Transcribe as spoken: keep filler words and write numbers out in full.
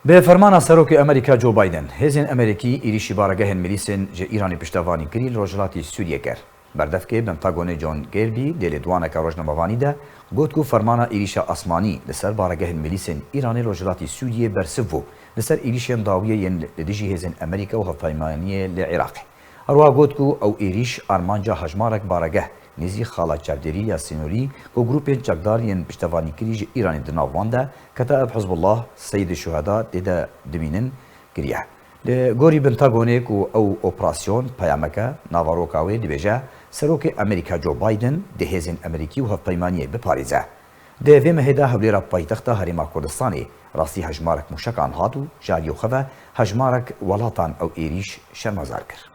Bi fermana Serokê Amerîka Joe Biden, hêzên Amerîkî êrîşî baregehên milîsên ji Îranê piştevanî kirî li rojhilatî Sûriyê kir. Berdevkê Pentagonê John Kirby di lêdwaneke rojnamevanî de got ku fermana êrîşa asmanî li ser baregehên milîsên Îranê rojhilatî Sûriyê bersiv bû li ser êrîşên dawiyê yên li dijî hêzên Amerîka û hevpeymaniyê li Iraqê. Her wiha got ku ew êrîş armanca hejmarek baregeh nêzî xala çavdêrî ya sînorî ku grûpên çekdar yên piştevanîkirî ji Îranê di nav wan de, Ketaeb Hizbullah, Seyîdê Şuheda tê de dimînin, kiriye. Li gorî Pentagonê ku ew operasyon peyameke, naveroka wê dibêje, Serokê Amerîka Joe Biden dê hêzên Amerîkî û hevpeymaniyê biparêze. Di vê mehê de hewlêra paytexta Herêma Kurdistanê rastî hejmarek mûşekan hat û ji aliyê xwe ve hejmarek welatan ew êrîş şermezar kir.